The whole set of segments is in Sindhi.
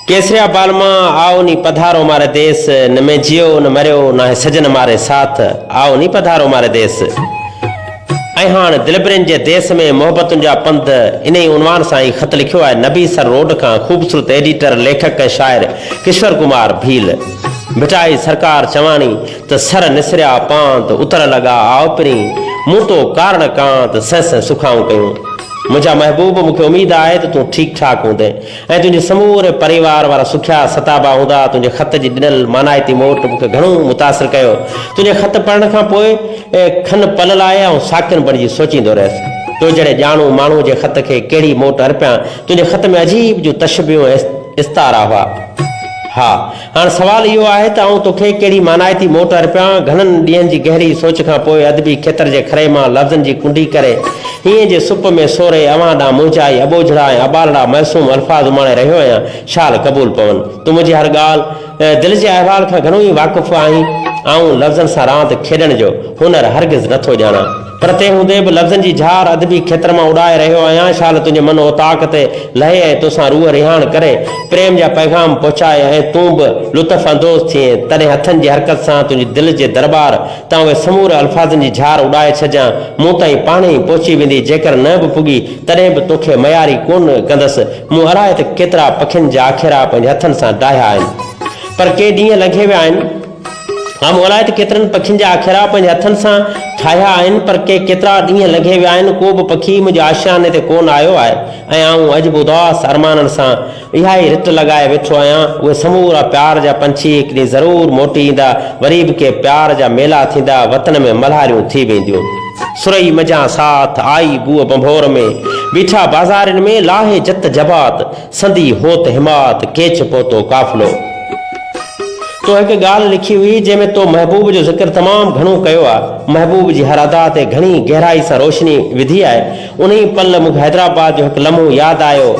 ڪيسريا بالما آئو ني پڌارو ماري ديس، نه مين جيئو نه مريو ناهي سجن ماري ساٿ، آئو ني پڌارو ماري ديس. ۽ هاڻ دلبرين جي ديس ۾ محبتن جا پنڌ انهي عنوان سان هي خط لکيو آهي نبي سر روڊ کان خوبصورت ايڊيٽر، ليکڪ ۽ شاعر ڪشور ڪمار ڀيل. ڀٽائي سرڪار چواڻي ته سر نسريا پاند اتر لڳا آء پرين، مون تو ڪارڻ ڪانت سهن سهن سکائون ڪيون. منهنجا محبوب مون کي اميد آهي ته تون ٺيڪ ٺاڪ هوندين. ۽ تنهنجي سموري پريوار وارا سکيا ستابا هوندا. تنهنجي خط جي ڏنل مانائتي موٽ مون کي گهڻو متاثر ڪيو. تنهنجي خط پڙهڻ کان پوء کن پل لاء آئون ساڪن بڻجي سوچيندو رهيس. تو جهڙي ڄاڻو ماڻهوء جي خط کي ڪهڙي موٽ ارپيان. تنهنجي خط ۾ عجيب جون تشبيهون ۽ استعارا هئا. ها. هاڻ سوال اهو آهي ته آئون توکي ڪهڙي مانائتي موٽ ارپيان؟ گهڻن ڏينهن جي گهري سوچ کان پوء ادبي کيتر جي کري مان لفظن جي ڪنڊي ڪري، هينئين جي سپ ۾ سوري اوهان ڏانهن منهنجا هي اٻوجهڙا ۽ اٻالڙا معصوم الفاظ اماڻي رهيو آهيان، شال قبول پون. تون منهنجي هر ڳالهه ۽ دل جي احوال کان گهڻو ئي واقف آهين. آئون لفظن سان راند کيڏڻ جو هنر هرگز نٿو ڄاڻان. پر تنهن هوندي به لفظن جي جھار ادبي کيتر مان اڏائي رهيو آهيان. شال تنهنجي من اوطاق تي لهي ۽ توسان روح رهاڻ ڪري، پريم جا پيغام پهچائي ۽ تون به لطف اندوز ٿئين، تڏهن هٿن جي حرڪت سان تنهنجي دل جي درٻار تان اهي سمورا الفاظن جي جھار اڏائي ڇڏجان، مون تائين پاڻهي ئي پهچي ويندي، جيڪر نه به پڳي، تڏهن به توکي مياري ڪونه ڪندس. مون الائي ته ڪيترا پکين جا آکيرا پنهنجي هٿن سان ڊاهيا آهن. پر ڪي ڏينهن لنگهي ويا آهن. ها مون الائي ته ڪيترن پکين جا آکيرا پنهنجي هٿن سان ٺاهيا آهن پر ڪي ڪيترا ڏينهن لنگهي ويا آهن ڪو به پکي منهنجي آشياني تي ڪونه آيو آهي ۽ آئون اڄ به اداس ارمانن سان اها ئي رٽ لڳائي ويٺو آهيان اهي سمورا پيار جا پنڇي هڪ ڏينهن ضرور موٽي ايندا وري به ڪي پيار جا ميلا ٿيندا وطن ۾ ملهاريون ٿي وينديون. سرئي منجهان ساٿ، آئي بوء ڀنڀور ۾، بيٺا بازارين ۾، لاهي جت جبات، سندي هوت حمات، ڪيچ پهتو قافلو. تو هڪ ڳالهه لکي هئي جنهن ۾ تو محبوب جو ذڪر تمام گهڻو ڪيو آهي. محبوب جي هر ادا تي گهڻي گهرائي سان روشني وڌي آهي. انهي پل مون کي حيدرآباد جو هڪ لمحو ياد آيو.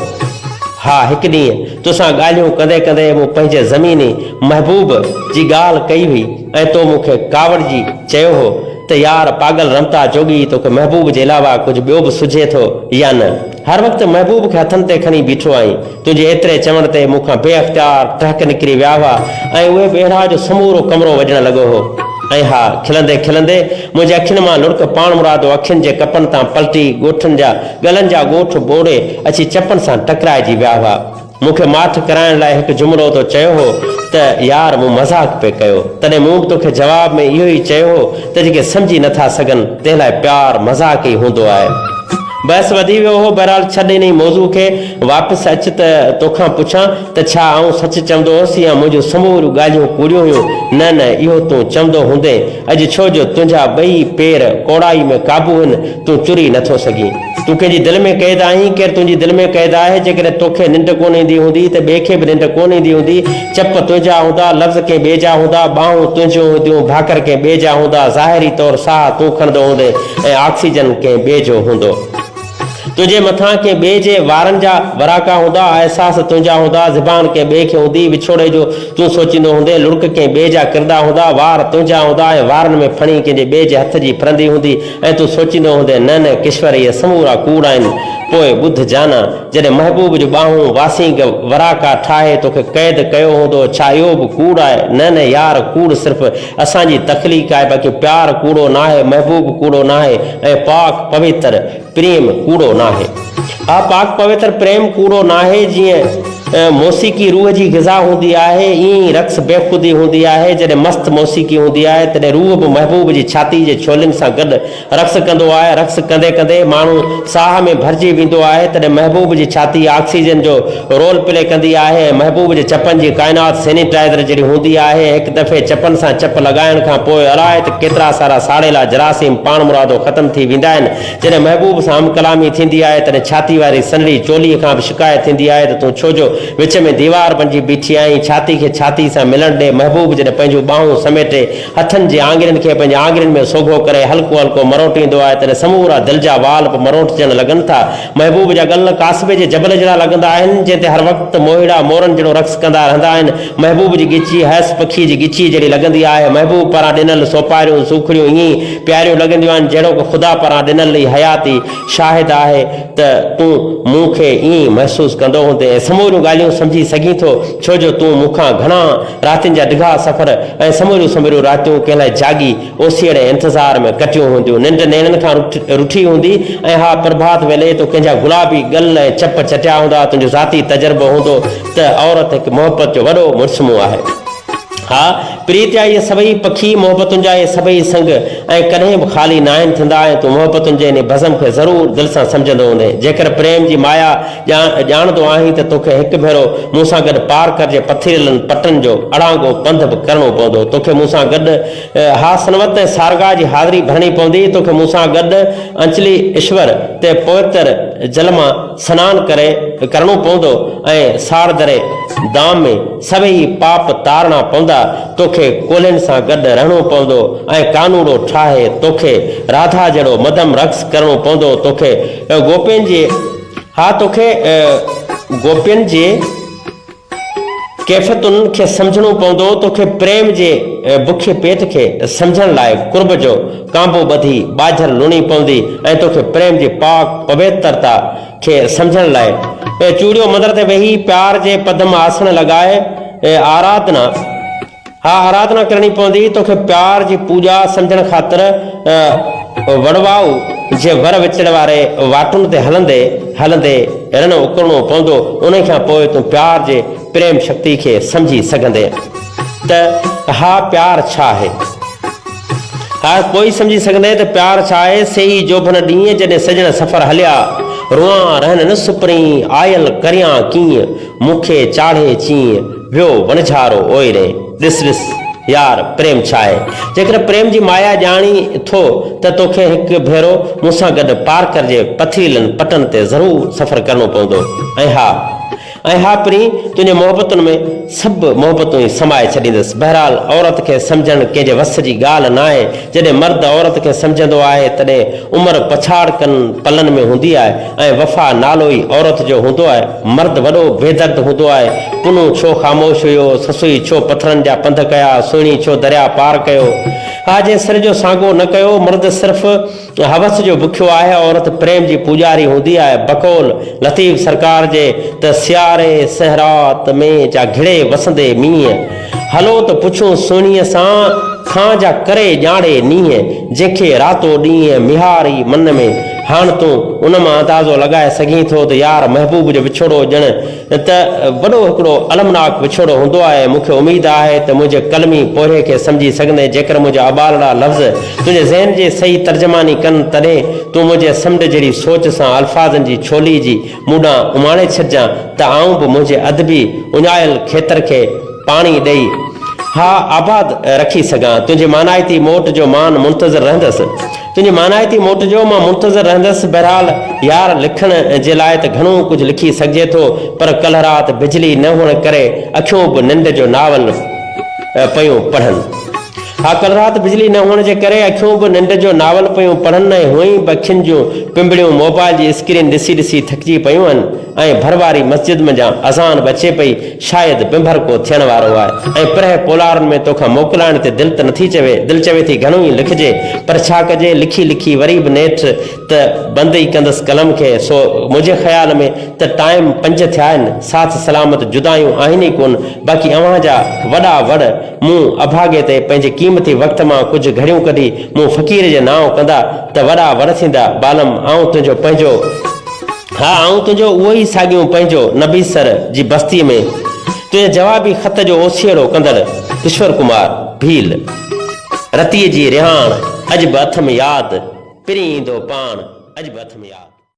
ها هڪ ڏينهن توسان ڳالهيون ڪندي ڪندي مون پنهنجي زميني محبوب جي ڳالهه ڪئي هئي ۽ تو مون کي ڪاوڙجي چيو هو ته يار پاڳل رمتا جوڳي توکي محبوب جي علاوه ڪجهه ٻيو به سجهي ٿو يا نه؟ هر وقت محبوب کي هٿن تي کڻي بيٺو آهين. تنهنجي ايتري چوڻ تي مون کان بي اختيار ٽهڪ نڪري ويا هئا ۽ اهي به اهڙا جو سمورو ڪمرو وڄڻ لڳو هو. ۽ ها، کلندي کلندي منهنجي اکين مان لڙڪ پاڻمرادو اکين جي ڪپن تان پلٽي ڳوٺن جا ڳلن جا ڳوٺ ٻوڙي اچي چپن سان ٽڪرائجي ويا هئا. مون کي ماٺ ڪرائڻ لاء هڪ جملو تو چيو هو ته يار مون مذاق پئي ڪيو. تڏهن مون به توکي جواب ۾ اهو ئي چيو هو ته جيڪي سمجهي نٿا سگهن تنهن لاء پيار مذاق ئي هوندو آهي. بحث وڌي ويو هو. بهرحال ڇڏ انهي موضوع کي. واپس اچ ته توکان پڇان ته ڇا آئون سچ چوندو هوس يا منهنجون سموريون ڳالهيون ڪوڙيون هيون؟ نه نه اهو تون چوندو هوندين. اڄ ڇو جو تنهنجا ٻئي پير ڪوڙائي ۾ قابو هن، تون چري نٿو سگهين. تون ڪنهن جي دل ۾ قيد آهين، ڪير تنهنجي دل ۾ قيد آهي؟ جيڪڏهن توکي ننڊ ڪونه ايندي هوندي ته ٻئي کي به ننڊ ڪونه ايندي هوندي. چپ تنهنجا هوندا، لفظ ڪنهن ٻئي جا هوندا، ٻانهون تنهنجون هونديون، ڀاڪر ڪنهن ٻئي جا هوندا، ظاهري طور ساهه تون کڻندو هوندين ۽ آڪسيجن ڪنهن ٻئي جو هوندو. تنهنجي مٿان ڪنهن ٻئي جي وارن جا وراڪا هوندا، احساس تنهنجا هوندا، زبان ڪنهن ٻئي کي هوندي، وڇوڙي جو تون سوچيندو هوندين، لڙڪ ڪنهن ٻئي جا ڪردا هوندا، وار تنهنجا هوندا ۽ وارن ۾ ڦڻي ڪنهن جي ٻئي جي هٿ جي ڦرندي هوندي ۽ تون سوچيندو هوندين، نه نه ڪشور اهي سمورا ڪوڙ آهن. پوء ٻڌ جانا، جڏهن محبوب جون ٻانهون واسينگ وراڪا ٺاهي توکي قيد ڪيو هوندو، ڇا اهو به ڪوڙ آهي؟ نه نه يار ڪوڙ صرف اسان جي تخليق آهي، باقي پيار ڪوڙو ناهي، محبوب ڪوڙو ناهي ۽ پاڪ پويتر پريم ڪوڙو ناهي. ها پاڪ پويتر پريم ڪوڙو ناهي، جيئن موسيقي روح جي غذا هوندي آهي، ائين ئي رقص بيخودي هوندي آهي، جڏهن مست موسيقي هوندي آهي، تڏهن روح به محبوب جي ڇاتي جي ڇولين سان گڏ رقص ڪندو آهي، رقص ڪندي ڪندي ماڻهو ساهه ۾ ڀرجي ويندو آهي، تڏهن محبوب جي ڇاتي آڪسيجن جو رول پلي ڪندي آهي ۽ محبوب جي چپن جي ڪائنات سينيٽائيزر جهڙي هوندي آهي، هڪ دفعي چپن سان چپ لڳائڻ کان پوء الائي ته ڪيترا سارا ساڙيلا جراثيم پاڻمرادو ختم ٿي ويندا آهن، جڏهن محبوب سان هم ڪلامي ٿيندي آهي تڏهن ڇاتي واري سنهڙي چوليء کان به شڪايت ٿيندي آهي ته تون ڇو جو وچ ۾ ديوار بنجي بيٺي آهين، ڇاتي کي ڇاتي سان ملڻ ڏي، محبوب جڏهن پنهنجون ٻانهون سميٽي هٿن جي آڱرين کي پنهنجي آڱرين ۾ سوگهو ڪري هلڪو هلڪو مروٽيندو آهي، تڏهن سمورا دل جا وال به مروٽجڻ لڳن ٿا. محبوب جا ڳل ڪاسبي جي جبل جهڙا لڳندا آهن، جنهن تي هر وقت موهيڙا مورن جهڙو رقص ڪندا رهندا آهن. محبوب جي ڳچي هئس پکيء جي ڳچيء جهڙي لڳندي آهي. محبوب پاران ڏنل سوپاريون، سوکڙيون ائين ئي پياريون لڳنديون آهن، جهڙوڪ خدا پاران ڏنل ئي حياتي شاهد آهي ته تون مون کي ائين ئي محسوس ڪندو هوندين ۽ سموريون ڳالهيون. ڳالهيون سمجهي سگهين ٿو، ڇو جو تون مون کان گهڻا راتين جا ڊگها سفر ۽ سموريون سموريون راتيون ڪنهن لاء جاڳي اوسيئڙي ۽ انتظار ۾ ڪٽيون هونديون. ننڊ نيڻن کان رٺي هوندي ۽ ها پرڀات ويلي تو ڪنهن جا گلابي ڳل ۽ چپ چٽيا هوندا. تنهنجو ذاتي تجربو هوندو ته عورت هڪ محبت جو وڏو مجسمو آهي. ها پريت جا اهي سڀئي پکي، محبتن جا اهي سڀئي سنگ ۽ ڪڏهن به خالي ناهن ٿيندا ۽ تون محبتن جي انهي بزم کي ضرور دل سان سمجهندو هوندين. جيڪر پريم جي مايا ڄاڻندو آهين ته توکي هڪ ڀيرو مون سان گڏ پارڪر جي پٿريلن پٽن جو اڙانگو پنڌ به ڪرڻو پوندو. توکي مون سان گڏ ها سنوت ۽ سارگا جي حاضري ڀرڻي پوندي. توکي مون سان گڏ انچلي ايشور تي پوتر جل مان سنان ڪري ڪرڻو پوندو ۽ ساڙدري دام ۾ سڀئي پاپ تارڻا پوندا. توکي ڪولهين سان گڏ رهڻو پوندو ۽ ڪانوڙو ٺاهي توکي راڌا جهڙو مڌم رقص ڪرڻو پوندو. توکي گوپين جي ها توکي گوپين جي ڪيفيتن کي سمجهڻو پوندو، توکي پريم جي بکيي پيٽ کي سمجهڻ لاء قرب جو ڪانبو ٻڌي ٻاجهر لڻي پوندي ۽ توکي پريم جي پاڪ پويترتا کي سمجهڻ لاء چوڙيو مندر تي ويهي پيار جي پدم آسڻ لڳائي آراڌنا ها آراڌنا ڪرڻي پوندي، توکي پيار جي پوڄا سمجهڻ خاطر وڙوائو جي ور وچڙ واري واٽن تي هلندي هلندي رڻ اڪرڻو پوندو، انهي کان پوء تون پيار جي پريم شڪتي کي سمجهي سگهندين ته ها پيار ڇا آهي؟ ها پوء ئي سمجهي سگهندين ته پيار ڇا آهي، سي ئي جوڀن ڏينهن جڏهن سڄڻ سفر هليا، روئان رهن نه سپرين، آيل ڪريان ڪيئن، مون کي چاڙهي چيئن. ويو وڻجهارو اوئي ري، ڏس ڏس يار پريم ڇا آهي؟ جيڪڏهن پريم جي مايا ڄاڻين ٿو ته توکي هڪ ڀيرو مون سان گڏ پارڪر جي پٿريلن پٽن تي ضرور سفر ڪرڻو پوندو ۽ ها ۽ ها پرين تنهنجي محبتن ۾ سڀ محبتون ئي سمائي ڇڏيندس. بهرحال عورت کي سمجهڻ ڪنهن جي وس جي ڳالهه ناهي. جڏهن مرد عورت کي سمجهندو آهي تڏهن عمر پڇاڙڪن پلن ۾ هوندي آهي ۽ وفا نالو ئي عورت جو هوندو آهي. مرد وڏو بي درد هوندو آهي. پنهون ڇو خاموش هيو، سسئي ڇو پٿرن جا پنڌ ڪيا، سهڻي ڇو درياء پار ڪيو. ها جنهن سر جو سانگو نه ڪيو. مرد صرف هوس جو بکيو آهي، عورت پريم جي پوڄاري هوندي آهي. بقول لطيف سرڪار جي ته سياري صحرات ۾ جا گهڙي وسندي مينهن. هلو ته پڇون سهڻيء سان، کان جا ڪري ڄاڻي نينهن، جنهن کي راتو ڏينهن ميهار ئي من ۾. هاڻ تون ان مان اندازو لڳائي سگهين ٿو ته يار محبوب جو وڇوڙو ڄڻ ته وڏو هڪڙو المناڪ وڇوڙو هوندو آهي. مون کي اميد آهي ته منهنجي قلمي پورهيي کي سمجهي سگهندين. جيڪر منهنجا اٻالڙا لفظ تنهنجي ذهن جي صحيح ترجماني ڪن، تڏهن تون منهنجي سمنڊ جهڙي سوچ سان الفاظن جي ڇولي جي مون ڏانهن اماڻي ڇڏجان ته آئون به منهنجي ادبي اڃايل کيتر کي پاڻي ڏئي ها آباد رکي سگهان. تنهنجي مانائتي موٽ جو مان منتظر رهندس. تنهنجي مانائتي موٽ جو مان منتظر رهندس. بهرحال يار لکڻ جي لاء ته گهڻو ڪجهه لکي سگهجي ٿو پر ڪلهه رات بجلي نه هئڻ ڪري اکيون به ننڊ جو ناول پيون پڙهن. ها ڪلهه رات بجلي نه هئڻ جي ڪري اکيون به ننڊ جو ناول پيون پڙهن ۽ هونئن به اکين جون پنبڻيون موبائل جي اسڪرين ڏسي ڏسي ٿڪجي پيون آهن ۽ ڀر واري مسجد منجهان اذان به اچي پئي شايد ڀنڀرڪو ٿيڻ وارو آهي ۽ پرهه پولارن ۾ توکان موڪلائڻ تي دل ته نٿي چوي دل چوي ٿي گهڻو ئي لکجي پر ڇا ڪجي لکي لکي وري به نيٺ ته بند ئي ڪندس قلم کي سو منهنجي خيال ۾ ته ٽائيم پنج ٿيا آهن ساٿ سلامت جدايون آهن ئي ڪونه باقي اوهان جا وڏا وڙ مون اڀاڳي تي پنهنجي قيمتي وقت مان ڪجهه گهڙيون ڪڍي مون فقير جي نانء ڪندا ته وڏا وڙ ٿيندا. بالم آئون تنهنجو پنهنجو، ها آئون تنهنجو اهو ئي ساڳيون پنهنجو نبي سر جي بستيء ۾ تنهنجي جوابي خط جو اوسيئڙو ڪندڙ ڪشور ڪمار ڀيل. رتيء جي رهاڻ اڄ به اٿم ياد، پرين ايندو پاڻ اڄ به اٿم ياد.